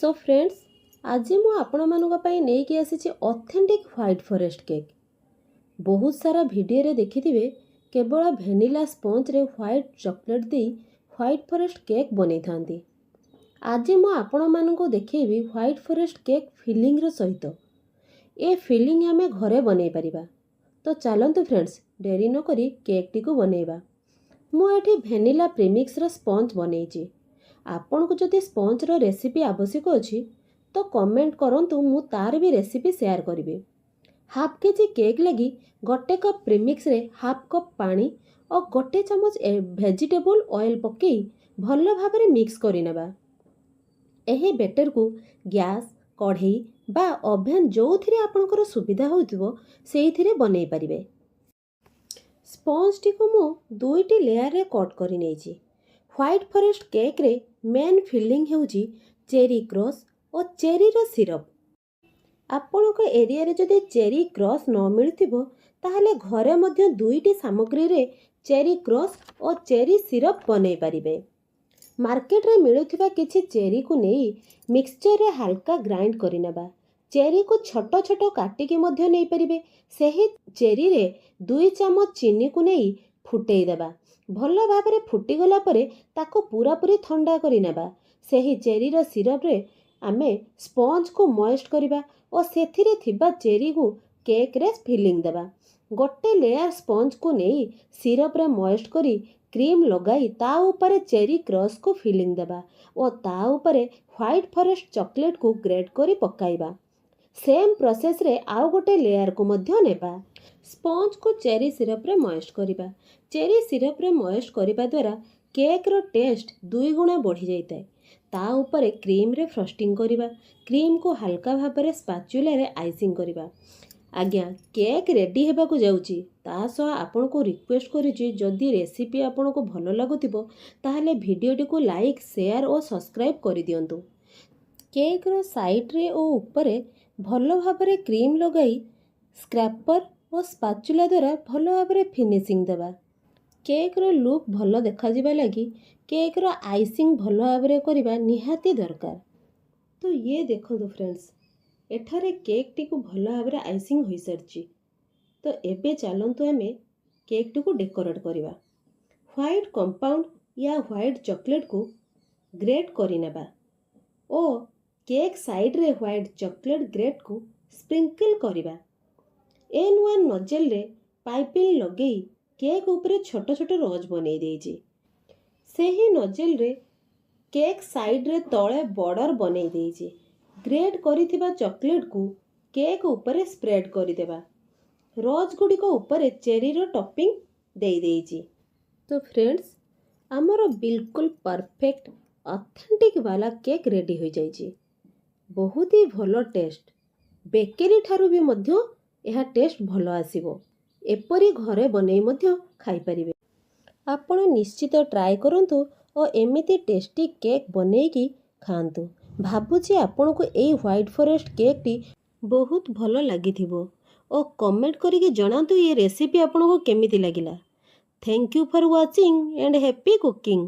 Show friends, ଆଜି ମୁଁ ଆପଣମାନଙ୍କ ପାଇଁ ନେଇକି ଆସିଛି ଅଥେଣ୍ଟିକ୍ ହ୍ୱାଇଟ୍ ଫରେଷ୍ଟ କେକ୍। ବହୁତ ସାରା ଭିଡ଼ିଓରେ ଦେଖିଥିବେ, କେବଳ ଭେନିଲା ସ୍ପଞ୍ଜରେ ହ୍ୱାଇଟ୍ ଚକୋଲେଟ୍ ଦେଇ ହ୍ୱାଇଟ୍ ଫରେଷ୍ଟ କେକ୍ ବନେଇଥାନ୍ତି। ଆଜି ମୁଁ ଆପଣମାନଙ୍କୁ ଦେଖେଇବି ହ୍ୱାଇଟ୍ ଫରେଷ୍ଟ କେକ୍ ଫିଲିଂର ସହିତ। ଏ ଫିଲିଂ ଆମେ ଘରେ ବନେଇ ପାରିବା। ତ ଚାଲନ୍ତୁ ଫ୍ରେଣ୍ଡସ୍, ଡେରି ନକରି କେକ୍ଟିକୁ ବନେଇବା। ମୁଁ ଏଠି ଭେନିଲା ପ୍ରିମିକ୍ସର ସ୍ପଞ୍ଜ ବନେଇଛି। ଆପଣଙ୍କୁ ଯଦି ସ୍ପଞ୍ଜର ରେସିପି ଆବଶ୍ୟକ ଅଛି, ତ କମେଣ୍ଟ କରନ୍ତୁ, ମୁଁ ତାର ବି ରେସିପି ସେୟାର କରିବି। ହାଫ୍ କେଜି କେକ୍ ଲାଗି 1 କପ୍ ପ୍ରିମିକ୍ସରେ ହାଫ୍ କପ୍ ପାଣି ଓ 1 ଚାମଚ ଭେଜିଟେବୁଲ୍ ଅଏଲ୍ ପକାଇ ଭଲ ଭାବରେ ମିକ୍ସ କରିନେବା। ଏହି ବେଟରକୁ ଗ୍ୟାସ୍, କଢ଼େଇ ବା ଓଭେନ୍, ଯେଉଁଥିରେ ଆପଣଙ୍କର ସୁବିଧା ହେଉଥିବ, ସେଇଥିରେ ବନେଇ ପାରିବେ। ସ୍ପଞ୍ଜଟିକୁ ମୁଁ ଦୁଇଟି ଲେୟାରରେ କଟ୍ କରି ନେଇଛି। ହ୍ୱାଇଟ୍ ଫରେଷ୍ଟ କେକ୍ରେ ମେନ୍ ଫିଲିଂ ହେଉଛି ଚେରି କ୍ରସ୍ ଓ ଚେରିର ସିରପ୍। ଆପଣଙ୍କ ଏରିଆରେ ଯଦି ଚେରି କ୍ରସ୍ ନ ମିଳୁଥିବ, ତାହେଲେ ଘରେ ମଧ୍ୟ ଦୁଇଟି ସାମଗ୍ରୀରେ ଚେରି କ୍ରସ୍ ଓ ଚେରି ସିରପ୍ ବନେଇ ପାରିବେ। ମାର୍କେଟରେ ମିଳୁଥିବା କିଛି ଚେରିକୁ ନେଇ ମିକ୍ସଚରରେ ହାଲକା ଗ୍ରାଇଣ୍ଡ କରିନେବା। ଚେରିକୁ ଛୋଟ ଛୋଟ କାଟିକି ମଧ୍ୟ ନେଇପାରିବେ। ସେହି ଚେରିରେ 2 ଚାମଚ ଚିନିକୁ ନେଇ ଫୁଟେଇ ଦେବା। ଭଲ ଭାବରେ ଫୁଟିଗଲା ପରେ ତାକୁ ପୁରାପୁରି ଥଣ୍ଡା କରିନେବା। ସେହି ଚେରିର ସିରପରେ ଆମେ ସ୍ପଞ୍ଜକୁ ମଏଷ୍ଟ କରିବା ଓ ସେଥିରେ ଥିବା ଚେରିକୁ କେକ୍ରେ ଫିଲିଂ ଦେବା। ଗୋଟେ ଲେୟାର ସ୍ପଞ୍ଜକୁ ନେଇ ସିରପରେ ମଏଷ୍ଟ କରି କ୍ରିମ୍ ଲଗାଇ ତା ଉପରେ ଚେରି କ୍ରସ୍କୁ ଫିଲିଂ ଦେବା ଓ ତା ଉପରେ ହ୍ୱାଇଟ୍ ଫରେଷ୍ଟ ଚକୋଲେଟ୍କୁ ଗ୍ରେଟ୍ କରି ପକାଇବା। ସେମ୍ ପ୍ରୋସେସ୍ରେ ଆଉ ଗୋଟେ ଲେୟାରକୁ ମଧ୍ୟ ନେବା। ସ୍ପଞ୍ଜକୁ ଚେରି ସିରପରେ ମଏଷ୍ଟ କରିବା। ଚେରି ସିରପରେ ମଏଷ୍ଟ କରିବା ଦ୍ୱାରା କେକ୍ର ଟେଷ୍ଟ ଦୁଇଗୁଣା ବଢ଼ିଯାଇଥାଏ। ତା ଉପରେ କ୍ରିମ୍ରେ ଫ୍ରଷ୍ଟିଂ କରିବା। କ୍ରିମ୍କୁ ହାଲକା ଭାବରେ ସ୍ପାଚୁଲାରେ ଆଇସିଂ କରିବା। ଆଜ୍ଞା, କେକ୍ ରେଡ଼ି ହେବାକୁ ଯାଉଛି। ତା ସହ ଆପଣଙ୍କୁ ରିକ୍ୱେଷ୍ଟ କରୁଛି, ଯଦି ରେସିପି ଆପଣଙ୍କୁ ଭଲ ଲାଗୁଥିବ, ତାହେଲେ ଭିଡ଼ିଓଟିକୁ ଲାଇକ୍, ସେୟାର ଓ ସବସ୍କ୍ରାଇବ୍ କରିଦିଅନ୍ତୁ। କେକ୍ର ସାଇଡ଼୍ରେ ଓ ଉପରେ ଭଲ ଭାବରେ କ୍ରିମ୍ ଲଗାଇ ସ୍କ୍ରାପର୍ ଓ ସ୍ପାଚୁଲା ଦ୍ୱାରା ଭଲ ଭାବରେ ଫିନିସିଂ ଦେବା। କେକ୍ର ଲୁକ୍ ଭଲ ଦେଖାଯିବା ଲାଗି କେକ୍ର ଆଇସିଂ ଭଲ ଭାବରେ କରିବା ନିହାତି ଦରକାର। ତ ଇଏ ଦେଖନ୍ତୁ ଫ୍ରେଣ୍ଡସ୍, ଏଠାରେ କେକ୍ଟିକୁ ଭଲ ଭାବରେ ଆଇସିଂ ହୋଇସାରିଛି। ତ ଏବେ ଚାଲନ୍ତୁ, ଆମେ କେକ୍ଟିକୁ ଡେକୋରେଟ୍ କରିବା। ହ୍ୱାଇଟ୍ କମ୍ପାଉଣ୍ଡ ୟା ହ୍ୱାଇଟ୍ ଚକୋଲେଟ୍କୁ ଗ୍ରେଟ୍ କରିନେବା ଓ କେକ୍ ସାଇଡ଼୍ରେ ହ୍ୱାଇଟ୍ ଚକୋଲେଟ୍ ଗ୍ରେଟ୍କୁ ସ୍ପ୍ରିଙ୍କଲ୍ କରିବା। ଏନ୍ 1 ନଜେଲରେ ପାଇପିଂ ଲଗେଇ କେକ୍ ଉପରେ ଛୋଟ ଛୋଟ ରୋଜ୍ ବନେଇ ଦେଇଛି। ସେହି ନଜେଲରେ କେକ୍ ସାଇଡ଼୍ରେ ତଳେ ବର୍ଡ଼ର ବନେଇ ଦେଇଛି। ଗ୍ରେଟ୍ କରିଥିବା ଚକୋଲେଟ୍କୁ କେକ୍ ଉପରେ ସ୍ପ୍ରେଡ୍ କରିଦେବା। ରୋଜ୍ ଗୁଡ଼ିକ ଉପରେ ଚେରିର ଟପିଂ ଦେଇଦେଇଛି। ତ ଫ୍ରେଣ୍ଡସ୍, ଆମର ବିଲକୁଲ ପରଫେକ୍ଟ ଅଥେଣ୍ଟିକ୍ ବାଲା କେକ୍ ରେଡ଼ି ହୋଇଯାଇଛି। ବହୁତ ହି ଭଲ ଟେଷ୍ଟ, ବେକେରୀ ଠାରୁ ବି ମଧ୍ୟ ଏହା ଟେଷ୍ଟ ଭଲ ଆସିବ। ଏପରି ଘରେ ବନେଇ ମଧ୍ୟ ଖାଇପାରିବେ। ଆପଣ ନିଶ୍ଚିତ ଟ୍ରାଏ କରନ୍ତୁ ଓ ଏମିତି ଟେଷ୍ଟି କେକ୍ ବନେଇକି ଖାଆନ୍ତୁ। ଭାବୁଛି ଆପଣଙ୍କୁ ଏଇ ହ୍ୱାଇଟ୍ ଫରେଷ୍ଟ କେକ୍ଟି ବହୁତ ଭଲ ଲାଗିଥିବ ଓ କମେଣ୍ଟ କରିକି ଜଣାନ୍ତୁ, ଏ ରେସିପି ଆପଣଙ୍କୁ କେମିତି ଲାଗିଲା। Thank you for watching and happy cooking.